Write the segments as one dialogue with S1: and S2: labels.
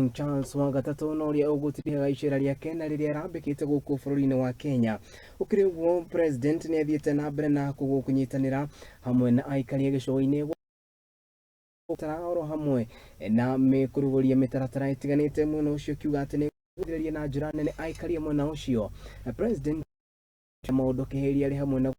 S1: King Charles wa gatatũ na ũrĩa ũgũtirihaga icera rĩake na rĩrĩa arambĩkĩte gũkũ bũrũri-inĩ wa Kenya. Gũkĩrĩ ũguo, President nĩ athiĩte na mbere na kũnyitanĩra hamwe na aikari a gĩcũa-inĩ gũtara oro hamwe na kũrugũria mĩtaratara ĩtiganĩte mwena ũcio, akiuga atĩ nĩ gũteithĩrĩria na njĩra nene aikari a mwena ũcio. President maũndũ akĩhĩria arĩ hamwe na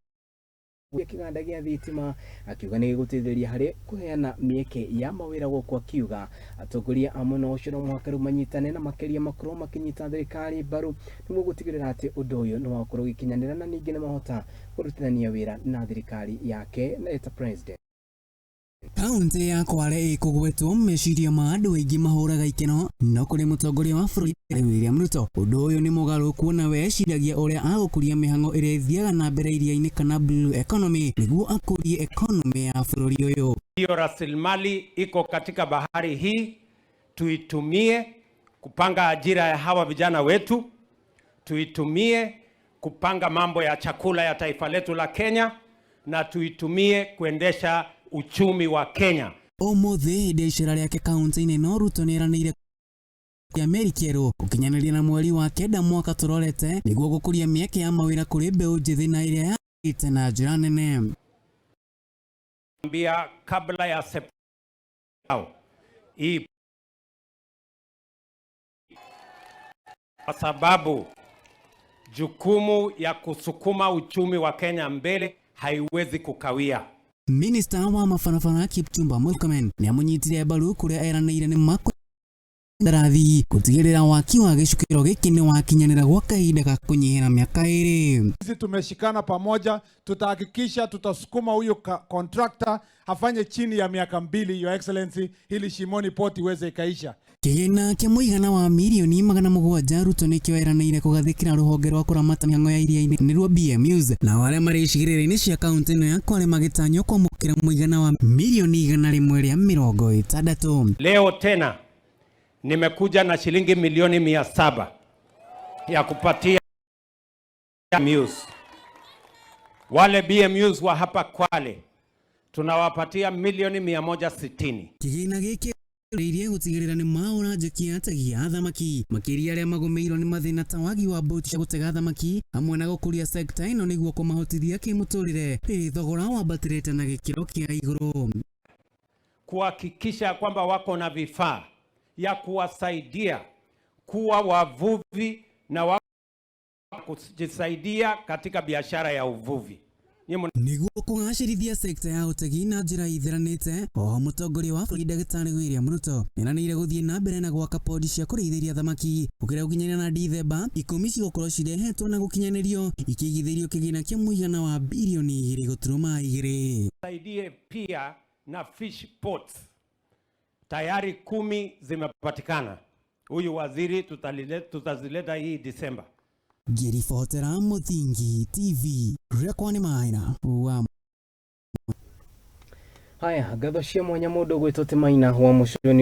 S1: kĩganda gĩa thitima, akiuga nĩ gĩgũteithĩrĩria harĩ kũheana mĩeke ya mawĩra gũkũ, akiuga atongoria a mwena ũcio no mũhaka rĩu manyitane na makĩria makorwo makĩnyita thirikari mbaru nĩguo gũtigĩrĩra atĩ ũndũ ũyũ nĩ wakorwo ũgĩkinyanĩra na ningĩ nĩ mahota kũrutithania wĩra na thirikari yake na ta president.
S2: Kaunti ya Kwale ĩkũgwetwo meciria ma andũ aingĩ mahũraga ikeno, no kũrĩ mũtongoria wa bũrũri William Ruto ũndũ ũyũ nĩ mũgarũ, kuona we eciragia ũrĩa agũkũria mĩhang'o ĩrĩa ĩthiaga na mbere iria-inĩ kana blue economy nĩguo akũrie economy ya bũrũri ũyũ.
S3: Hiyo rasilimali iko katika bahari hii, tuitumie kupanga ajira ya hawa vijana wetu, tuitumie kupanga mambo ya chakula ya taifa letu la Kenya, na tuitumie kuendesha uchumi wa Kenya.
S2: Ũmũthĩ hĩndĩ ya icera rĩake kaunti-inĩ ĩno, Ruto nĩeranĩire ya meri kĩerũ gũkinyanĩria na mweri wa kenda mwaka tũrorete nĩguo gũkũria mĩeke ya mawĩra kũrĩ mbeũ njĩthĩ na ĩrĩa yagĩte na njĩra nene.
S3: Ambia kabla ya Septemba hii, kwa sababu jukumu ya kusukuma uchumi wa Kenya mbele haiwezi kukawia.
S2: Minista wa mabarabara Kipchumba Murkomen nĩamũnyitire mbaru kũrĩa eranĩire nĩ makũndarathi gũtigĩrĩra waki wa gĩcukĩro gĩkĩ nĩ wakinyanĩra gwa kahinda ga kũnyihĩra mĩaka 2.
S4: Sisi tumeshikana pamoja, tutahakikisha tutasukuma huyo contractor afanye chini ya miaka 2, Your Excellency, ili Shimoni Port iweze ikaisha.
S2: Kĩgĩna kĩa mũigana wa mirioni 700 Ruto nĩkĩo eranĩire kũgathĩkĩra rũhonge rwa kũramata mĩhang'o ya iria-inĩ nĩruo BMUs, nao arĩa marĩ icigĩrĩra-inĩ cia kaunti ĩno ya Kwale magĩtanywo kwamũkĩra mũigana wa mirioni 160.
S3: Leo tena nimekuja na shilingi milioni 700 ya kupatia BMUs. Wale BMUs wa hapa Kwale tunawapatia milioni 160.
S2: Kĩgĩna gĩkĩ irie gũtigĩrĩra nĩ maũra njũki ya ategi a thamaki, makĩria arĩa magũmĩirwo nĩ mathĩna ta wagi wa boti cia gũtega thamaki hamwe na gũkũria sekta ĩno nĩguo kũmahotithia kĩmũtũrĩre rĩrĩ thogora wambatĩrĩte na gĩkĩro kĩa igũrũ.
S3: Kuhakikisha kwamba wako na vifaa ya kuwasaidia kuwa wavuvi na wa kujisaidia katika biashara ya uvuvi.
S2: Nĩguo kũgacĩrithia sekta ya ũtegi na njĩra itheranĩte, oho mũtongoria wa bũrũri Ndagĩtarĩ William Ruto nĩeranĩire gũthiĩ na mbere na gwaka podi cia kũrĩithĩria thamaki gũkĩra gũkinyanĩra na Dithemba 10 cigũkorwo cirehetwo na gũkinyanĩrio ikĩigithĩrio kĩgĩna kĩa mũigana wa birioni 2.2.
S3: Saidie pia na fish ports tayari 10 zimepatikana. Huyu waziri tutazileta hii Disemba.
S2: Ngĩribotera Mũthingi TV rĩakwa nĩ Maina wa
S1: Haya, ngatho cia mwanya mũndũ gwĩtwo Ti Maina wa Mũcũni.